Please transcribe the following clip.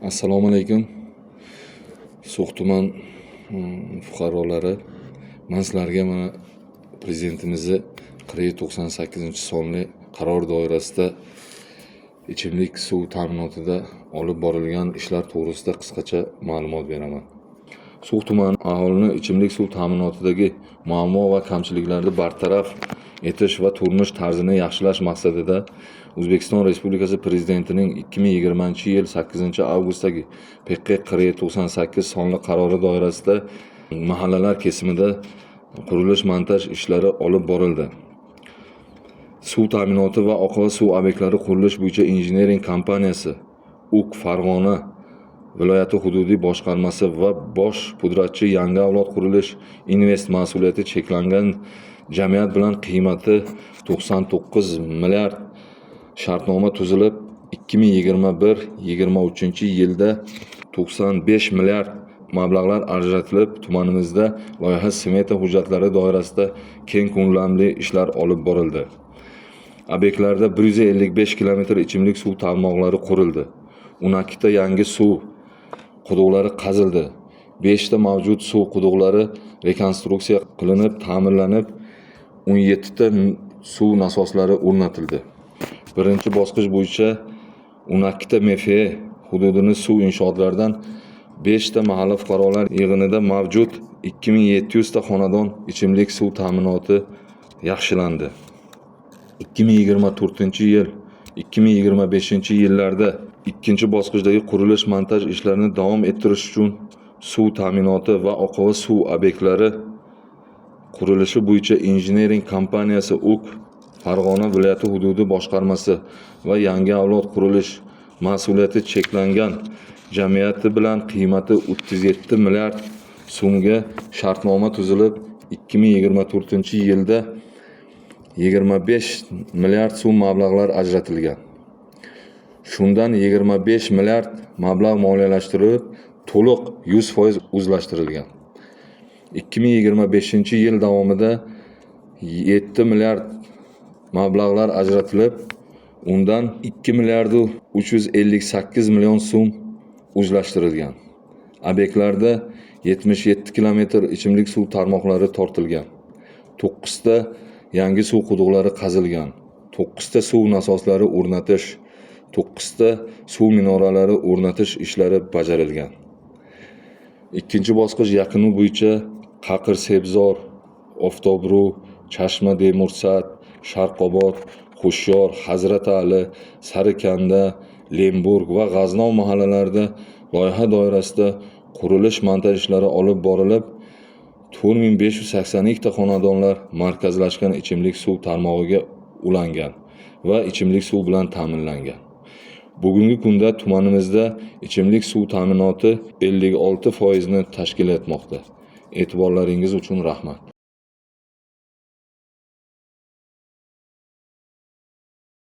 Assalomu alaykum, So'x tuman fuqarolari. Man sizlarga mana Prezidentimizni 40 98-sonli qaror doirasida ichimlik suv ta'minotida olib borilgan ishlar to'g'risida qisqacha ma'lumot beraman. So'x tumani aholini ichimlik suv ta'minotidagi muammo va kamchiliklarni bartaraf etish va turmush tarzini yaxshilash maqsadida O'zbekiston Respublikasi Prezidentining 2020-yil 8-avgustdagi PQ 4098 sonli qarori doirasida mahallalar kesimida qurilish montaj ishlari olib borildi. Suv ta'minoti va oqova suv obyektlari qurilish bo'yicha injiniring kompaniyasi UK Farg'ona viloyati hududiy boshqarmasi va bosh pudratchi Yangi avlod qurilish invest mas'uliyati cheklangan jamiyat bilan qiymati 99 milliard shartnoma tuzilib, 2021-23 yilda 95 milliard mablag'lar ajratilib, tumanimizda loyiha smeta hujjatlari doirasida keng ko'lamli ishlar olib borildi. Obyektlarda 155 kilometr ichimlik suv tarmoqlari qurildi. 12 ta yangi suv quduqlari qazildi. 5 ta mavjud suv quduqlari rekonstruksiya qilinib, ta'mirlanib, 17 ta suv nasoslari o'rnatildi. Birinchi bosqich bo'yicha 12 ta MFE hududini suv inshootlaridan 5 ta mahalla fuqarolar yig'inida mavjud 2700 ta xonadon ichimlik suv ta'minoti yaxshilandi. 2024-yil, 2025-yillarda ikkinchi bosqichdagi qurilish montaj ishlarini davom ettirish uchun suv ta'minoti va oqova suv obyektlari qurilishi bo'yicha injiniring kompaniyasi UK Farg'ona viloyati hududiy boshqarmasi va Yangi avlod qurilish mas'uliyati cheklangan jamiyati bilan qiymati 37 milliard so'mga shartnoma tuzilib, 2024-yilda 25 milliard so'm mablag'lar ajratilgan. Shundan 25 milliard mablag' moliyalashtirilib, to'liq 100% o'zlashtirilgan. 2025-yil davomida 7 milliard mablag'lar ajratilib, undan 2 milliardu 358 million so'm o'zlashtirilgan. Obyektlarda 77 kilometr ichimlik suv tarmoqlari tortilgan. 9 ta yangi suv quduqlari qazilgan. 9 ta suv nasoslari o'rnatish, 9 ta suv minoralari o'rnatish ishlari bajarilgan. Ikkinchi bosqich yakuni bo'yicha Qaqir Sebzor, Oftobru, Chashma Demursat, Sharqobod, Hushyor, Hazrat Ali, Sarikanda, Lemburg va G'aznov mahallalarida loyiha doirasida qurilish montaj ishlari olib borilib, 4582 ta xonadonlar markazlashgan ichimlik suv tarmog'iga ulangan va ichimlik suv bilan ta'minlangan. Bugungi kunda tumanimizda ichimlik suv ta'minoti 56% ni tashkil etmoqda. E'tiborlaringiz uchun rahmat.